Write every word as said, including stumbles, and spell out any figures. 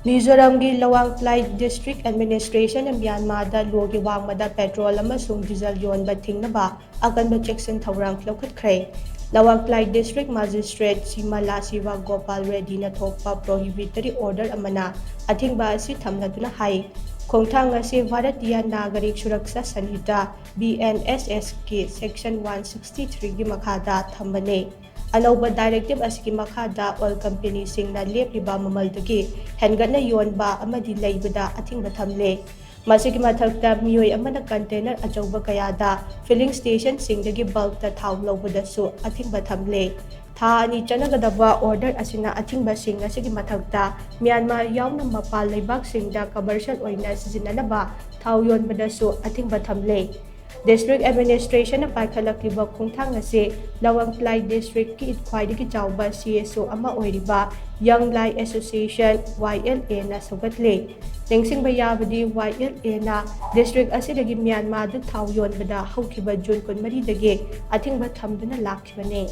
ꯃꯤꯖꯣꯔꯥꯝꯒꯤ ꯂꯋꯥꯡ ply district ꯑꯦꯗꯃꯤꯅꯤꯁꯇ꯭ꯔꯦꯁꯟꯅ ꯃ꯭ꯌꯥꯟꯃꯥꯔꯗ ꯂꯣꯒꯤ ꯋꯥꯡꯃꯗ petrol ꯑꯃꯁꯨꯡ diesel ꯌꯣꯟꯕ ꯊꯤꯡꯅꯕ ꯑꯀꯟꯕ ꯆꯦꯛꯁꯤꯟ ꯊꯧꯔꯥꯡ ꯂꯧꯈꯠꯈ꯭ꯔꯦ꯫ ꯂꯋꯥꯡ ꯄ꯭ꯂꯥꯏ ꯗꯤꯁꯇ꯭ꯔꯤꯛ ꯃꯦꯖꯤꯁꯇ꯭ꯔꯦꯠ ꯁꯤꯃꯂꯥ ꯁꯤꯕ ꯒꯣꯄꯥꯜ ꯔꯦꯗꯤꯅ ꯊꯣꯛꯄ ꯄ꯭ꯔꯣꯍꯤꯕꯤꯇꯔꯤ ꯑꯣꯔꯗꯔ ꯑꯃꯅ ꯑꯊꯤꯡꯕ ꯑꯁꯤ ꯊꯝꯂꯗꯨꯅ ꯍꯥꯏ, ꯈꯣꯡꯊꯥꯡ ꯑꯁꯤ Bharatiya Nagarik Suraksha Sanhita, B N S ꯑꯦꯁꯀꯤ ꯁꯦꯛꯁꯟ ꯋꯥꯟ ꯁꯤꯛꯁꯇꯤ ꯊ꯭ꯔꯤꯒꯤ ꯃꯈꯥꯗ ꯊꯝꯕꯅꯤ꯫ ꯑꯅꯧꯕ ꯗꯥꯏꯔꯦꯛꯇꯤꯕ ꯑꯁꯤꯒꯤ ꯃꯈꯥꯗ ꯑꯣꯏꯜ ꯀꯝꯄꯦꯅꯤꯁꯤꯡꯅ ꯂꯦꯞꯂꯤꯕ ꯃꯃꯜꯗꯒꯤ ꯍꯦꯟꯒꯠꯅ ꯌꯣꯟꯕ ꯑꯃꯗꯤ ꯂꯩꯕꯗ ꯑꯊꯤꯡꯕ ꯊꯝꯂꯦ꯫ ꯃꯁꯤꯒꯤ ꯃꯊꯛꯇ ꯃꯤꯑꯣꯏ ꯑꯃꯅ ꯀꯟꯇꯦꯅꯔ ꯑꯆꯧꯕ ꯀꯌꯥꯗ ꯐꯤꯂꯤꯡ ꯁ꯭ꯇꯦꯁꯟꯁꯤꯡꯗꯒꯤ ꯕꯜꯛꯇ ꯊꯥꯎ ꯂꯧꯕꯗꯁꯨ ꯑꯊꯤꯡꯕ ꯊꯝꯂꯦ꯫ ꯊꯥ ꯑꯅꯤ ꯆꯠꯅꯒꯗꯕ ꯑꯣꯔꯗꯔ ꯑꯁꯤꯅ ꯑꯊꯤꯡꯕꯁꯤꯡ ꯑꯁꯤꯒꯤ ꯃꯊꯛꯇ ꯃ꯭ꯌꯥꯟꯃꯥꯔ ꯌꯥꯎꯅ ꯃꯄꯥꯟ ꯂꯩꯕꯥꯛꯁꯤꯡꯗ ꯀꯃꯔꯁꯤꯌꯦꯜ ꯑꯣꯏꯅ ꯁꯤꯖꯤꯟꯅꯅꯕ ꯊꯥꯎ ꯌꯣꯟꯕꯗꯁꯨ ꯑꯊꯤꯡꯕ ꯊꯝꯂꯦ꯫ ꯗꯤꯁꯇ꯭ꯔꯤꯛ ꯑꯦꯗꯃꯤꯅꯤꯁꯇ꯭ꯔꯦꯁꯟꯅ ꯄꯥꯏꯈꯠꯂꯛꯂꯤꯕ ꯈꯣꯡꯊꯥꯡ ꯑꯁꯤ ꯂꯋꯥꯡ ꯄ꯭ꯂꯥꯏ ꯗꯤꯁꯇ꯭ꯔꯤꯛꯀꯤ ꯈ꯭ꯋꯥꯏꯗꯒꯤ ꯆꯥꯎꯕ ꯁꯤ ꯑꯦꯁ ꯑꯣ ꯑꯃ ꯑꯣꯏꯔꯤꯕ ꯌꯪ ꯂꯥꯏ ꯑꯦꯁꯣꯁꯤꯌꯦꯁꯟ, ꯋꯥꯏ ꯑꯦꯜ ꯑꯦꯅ ꯁꯧꯒꯠꯂꯦ꯫ ꯅꯤꯡꯁꯤꯡꯕ ꯌꯥꯕꯗꯤ, ꯋꯥꯏ ꯑꯦꯜ ꯑꯦꯅ ꯗꯤꯁꯇ꯭ꯔꯤꯛ ꯑꯁꯤꯗꯒꯤ ꯃ꯭ꯌꯥꯟꯃꯥꯔꯗ ꯊꯥꯎ ꯌꯣꯟꯕꯗ ꯍꯧꯈꯤꯕ ꯖꯨꯟ ꯀꯨꯟꯃꯔꯤꯗꯒꯤ ꯑꯊꯤꯡꯕ ꯊꯝꯗꯨꯅ ꯂꯥꯛꯈꯤꯕꯅꯤ꯫